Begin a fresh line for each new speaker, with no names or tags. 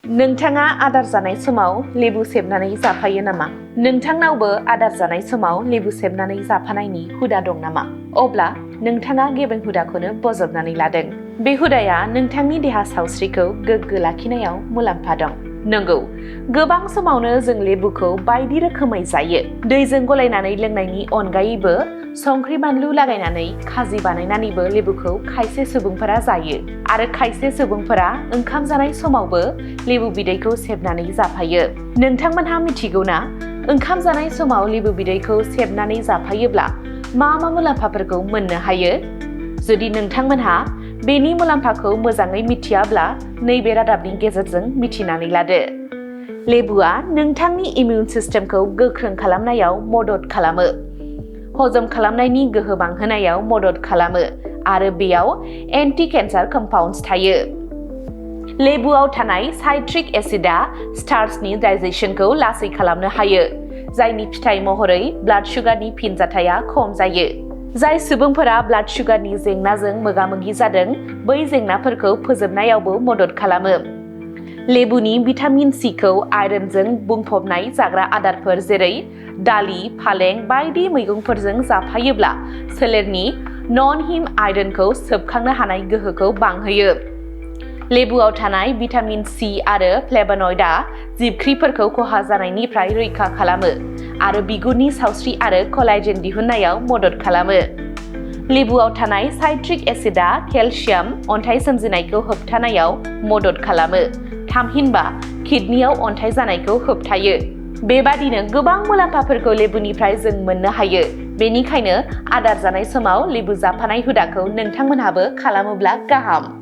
नोंथाङा आदार जानाय समाव लेबु सेबनानै जाफायो नामा? नोंथांनावबो आदार जानाय समाव लेबु सेबनानै जाफानायनि हुदा दं नामा? अब्ला नोंथाङा गेबें हुदाखौनो बजबनानै लादों। बे हुदाया नोंथांनि देहा सावस्रिखौ गोग्गो लाखिनायाव मुलाम्फा दं। नंगौ, गोबां समावनो जों लेबुखौ बायदि रोखोमै जायो। दैजों गलायनानै लोंनायनि अनगायैबो संख्रि बानलु लागायनानै खाजि बानायनानैबो लेबुखौ खायसे सुबुंफोरा जायो आरो खायसे सुबुंफोरा ओंखाम जानाय समावबो लेबु बिदैखौ सेबनानै जाफायो। नोंथांमोनहा मिथिगौ ना? ओंखाम जानाय समाव लेबु बिदैखौ सेबनानै जाफायोब्ला मा मुलाम्फाफोरखौ मोननो हायो? जुदि नोंथांमोनहा बेनि मुलाम्फाखौ मोजाङै मिथियाब्ला नैबे रादाबनि गेजेरजों मिथिनानै लादो। लेबुआ नोंथांनि इमिउन सिस्टेमखौ गोख्रों खालामनायाव मदद खालामो, हजम खालामनायनि गोहो बांहोनायाव मदद खालामो आरो बेयाव एन्टि केन्सार कम्पाउन्ड्स थायो। लेबुआव थानाय साइट्रिक एसिडआ स्टार्चनि डाइजेशनखौ लासै खालामनो हायो, जायनि फिथाइ महरै ब्लाड सुगारनि फिनजाथाया खम जायो। जाय सुबुंफोरा ब्लाड सुगारनि जेंनाजों मोगा-मोगि जादों, बै जेंनाफोरखौ फोजोबनायावबो मदद खालामो। लेबुनि भिटामिन सीखौ आयरनजों बुंफबनाय जाग्रा आदारफोर जेरै दालि, फालें बायदि मैगंफोरजों जाफायोब्ला सोलेरनि नन-हिम आयरनखौ सोबखांनो हानाय गोहोखौ बांहोयो। लेबुआव थानाय भिटामिन सी आरो फ्लेभोनयडआ जिबख्रिफोरखौ खहा जानायनिफ्राय रैखा खालामो आरो बिगुरनि सावस्रि आरो कलाजेन दिहुननायाव मदद खालामो। लेबुआव थानाय साइट्रिक एसिडआ केलसियाम अन्थाइ सोमजिनायखौ होबथानायाव मदद खालामो, थामहिनबा किडनियाव अन्थाइ जानायखौ होबथायो। बेबादिनो गोबां मुलाम्फाफोरखौ लेबुनिफ्राय जों मोननो हायो। बेनिखायनो आदार जानाय समाव लेबु जाफानाय हुदाखौ नोंथांमोनहाबो खालामोब्ला गाहाम।